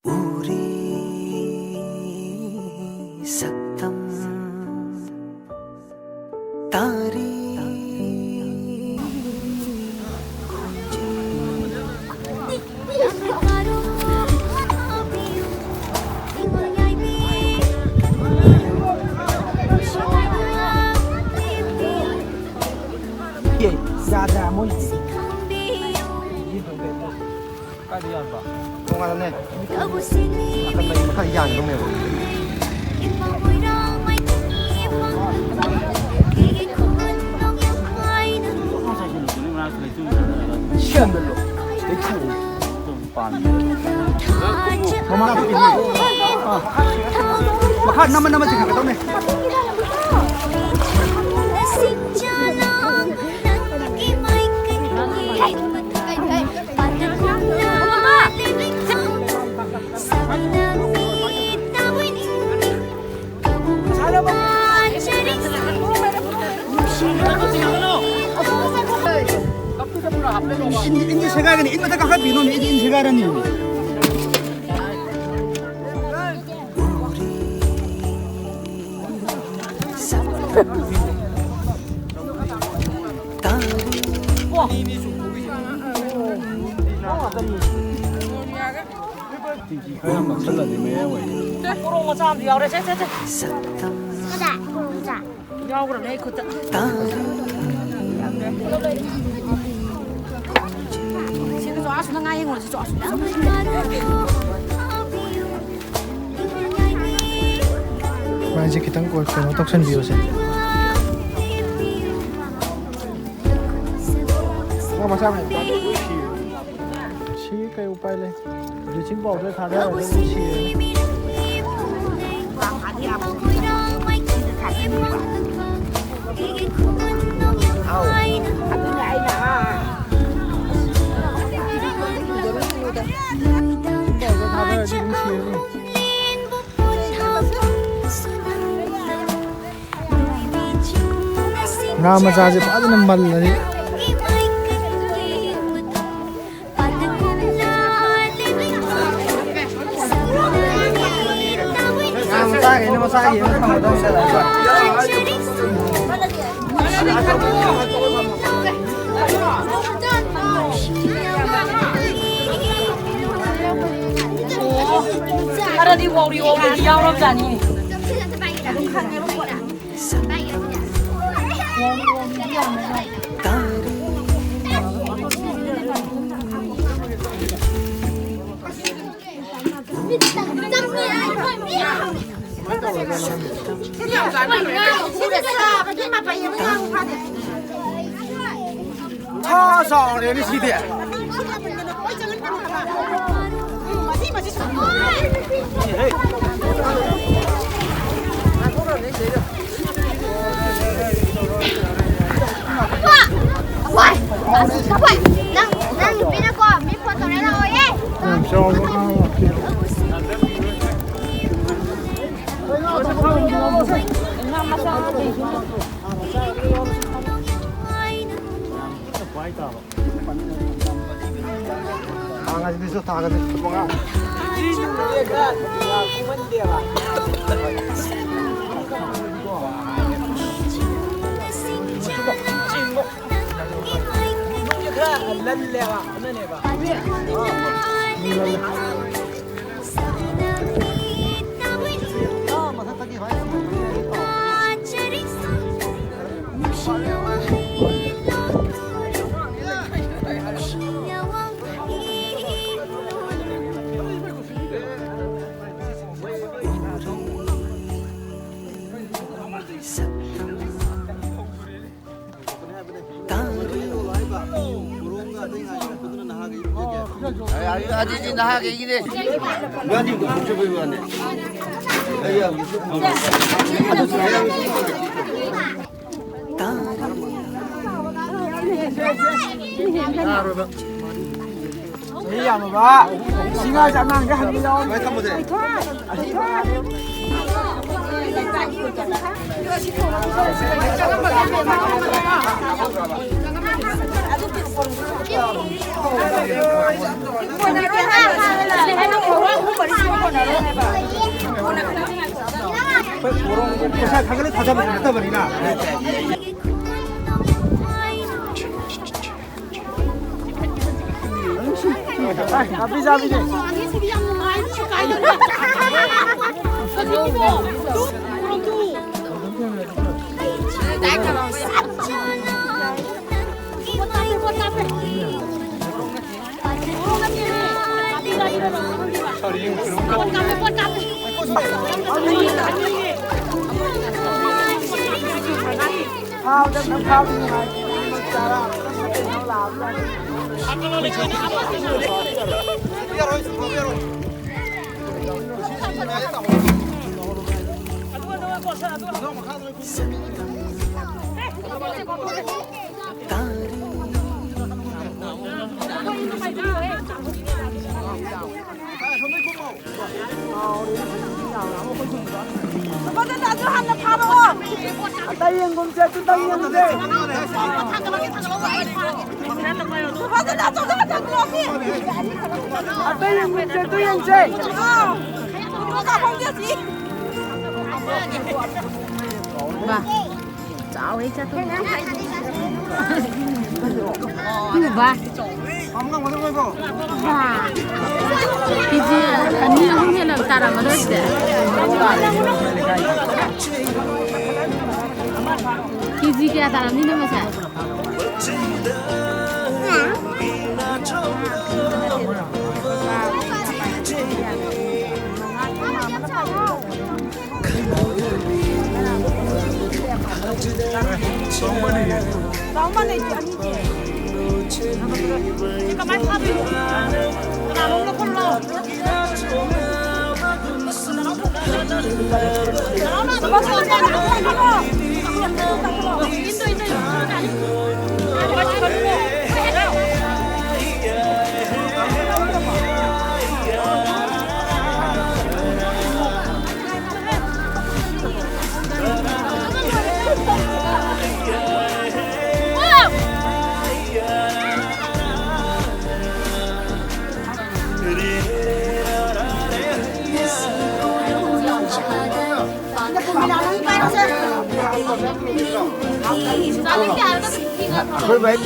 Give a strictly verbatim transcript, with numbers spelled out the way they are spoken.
ꯎꯔꯤ ꯁꯛꯇꯝ ꯇꯥꯔꯤ ꯈꯣꯟꯖꯦꯜ꯫ ꯌꯥꯗ꯭ꯔꯥ ꯃꯣꯏ? ꯀꯥꯏꯗ ꯌꯥꯟꯕ? ꯇꯣꯉꯥꯟꯅꯅꯦ꯫ ꯅꯥꯀꯟꯗ ꯃꯈꯥ ꯌꯥꯟꯗꯧꯅꯦꯕ꯫ ꯁꯤ ꯌꯥꯟꯕꯗꯣ꯫ ꯂꯩꯊꯨ꯫ ꯃꯃꯥ ꯃꯈꯥ ꯅꯝꯃ ꯅꯝꯃ ꯆꯤꯡꯈꯠꯀꯗꯧꯅꯦ꯫ ꯏꯟ, ꯏꯟꯗꯤ ꯁꯦꯒꯥꯏꯒꯅꯤ꯫ ꯏꯟ ꯃꯊꯛ ꯀꯥꯈꯠꯄꯤꯅꯣ꯫ ꯏꯟ, ꯏꯟ ꯁꯦꯒꯥꯏꯔꯅꯤ꯫ ꯇꯤꯡꯀꯤ ꯈꯔ ꯌꯥꯝ ꯅꯛꯁꯜꯂꯗꯤ ꯃꯌꯥꯏ ꯑꯣꯏꯅꯤ꯫ ꯄꯣꯔꯣꯡ ꯃꯆꯥ ꯑꯃꯁꯨ ꯌꯥꯎꯔꯦ꯫ ꯁꯦ, ꯁꯦ, ꯁꯦ꯫ ꯀꯗꯥꯏ? ꯄꯣꯔꯣꯡ ꯃꯆꯥ꯫ ꯌꯥꯎꯈ꯭ꯔꯕꯅꯦ ꯑꯩ ꯈꯨꯠꯇ꯫ ꯁꯤꯒꯤꯁꯨ ꯑꯥꯁꯨꯅ ꯉꯥ ꯌꯦꯡꯉꯨꯔꯁꯤ, ꯆꯣ, ꯑꯥꯁꯨ꯫ ꯃꯥꯏꯁꯦ ꯈꯤꯇꯪ ꯀꯣ-, ꯀꯩꯅꯣ ꯇꯧꯁꯟꯕꯤꯌꯣꯁꯦ꯫ ꯉꯥ ꯃꯆꯥ ꯑꯃ ꯁꯤ ꯀꯩ ꯎꯄꯥꯏ ꯂꯩ? ꯕ꯭ꯂꯤꯆꯤꯡ ꯄꯥꯎꯗꯔ ꯊꯥꯗꯔꯒ ꯑꯗꯨꯝ ꯁꯤꯔꯅꯤ꯫ ꯉꯥ ꯃꯆꯥꯁꯦ ꯐꯖꯅ ꯃꯜꯂꯅꯤ꯫ ꯃꯁꯥꯒꯤ ꯑꯃ ꯊꯝꯒꯗꯧꯅꯦ꯫ ꯈꯔꯗꯤ ꯋꯥꯎꯔꯤ ꯋꯥꯎꯔꯤꯗꯤ ꯌꯥꯎꯔꯕꯖꯥꯠꯅꯤ꯫ ꯁꯥ ꯆꯥꯎꯔꯦꯅꯦ ꯁꯤꯗꯤ꯫ ꯍꯣꯏ, ꯑꯁ, ꯍꯣꯏ꯫ ꯅꯪ, ꯅꯪ ꯅꯨꯄꯤꯅꯀꯣ, ꯃꯤ ꯐꯣꯟ ꯇꯧꯔꯦ ꯂꯥꯛꯑꯣꯌꯦ꯫ ꯌꯥꯝ ꯆꯥꯎꯕ ꯉꯥ ꯃꯥꯜꯂꯦ꯫ ꯊꯥꯡꯒꯁꯤꯗꯁꯨ ꯊꯥꯡꯒꯁꯤ꯫ ꯈꯔ ꯂꯜꯂꯦꯕ, ꯑꯗꯨꯅꯅꯦꯕ꯫ ꯑꯗꯨꯗꯤ ꯅꯍꯥꯈꯩꯒꯤꯅꯦ꯫ ꯆꯍꯤ ꯌꯥꯝꯃꯕ ꯂꯤꯁꯤꯡ ꯃꯉꯥꯁꯦ ꯑꯉꯥꯡꯁꯦ ꯍꯟꯕ ꯌꯥꯎꯔꯝꯃꯦ꯫ ꯄꯩꯁꯥ ꯊꯥꯒꯠꯂ ꯊꯥꯗꯕ ꯅꯠꯇꯕꯅꯤꯅ꯫ ꯅꯥꯄꯤ ꯆꯥꯕꯤꯅꯦ꯫ ꯐꯖꯅ ꯑꯗꯨ ꯍꯥꯟꯅ ꯊꯥꯔꯛꯑꯣ꯫ ꯑꯇꯩ ꯌꯦꯡꯒꯨꯝꯁꯦ, ꯑꯗꯨꯇꯪ ꯌꯦꯡꯒꯨꯝꯁꯦ꯫ ꯐꯖꯅ ꯑꯗꯨ ꯍꯥꯟꯅ ꯊꯥꯔꯛꯑꯣ꯫ ꯑꯇꯩ ꯌꯦꯡꯒꯨꯝꯁꯦ, ꯑꯗꯨ ꯌꯦꯡꯁꯦ꯫ ꯑꯥ꯫ ꯀꯥꯈꯣꯡꯁꯦ ꯑꯁꯤ꯫ ꯆꯥꯎꯔꯦ ꯆꯠꯇꯣꯏꯅꯦ꯫ ꯎꯕ꯫ ꯕꯥ꯫ ꯀꯦꯖꯤ ꯑꯅꯤ ꯑꯍꯨꯝ ꯍꯦꯜꯂꯕ ꯇꯥꯔꯝꯃꯔꯣꯏ ꯁꯤꯗ꯫ ꯀꯦꯖꯤ ꯀꯌꯥ ꯇꯥꯔꯝꯅꯤꯅꯣ ꯃꯁꯦ? ꯑꯩꯈꯣꯏ ꯚꯥꯏ꯫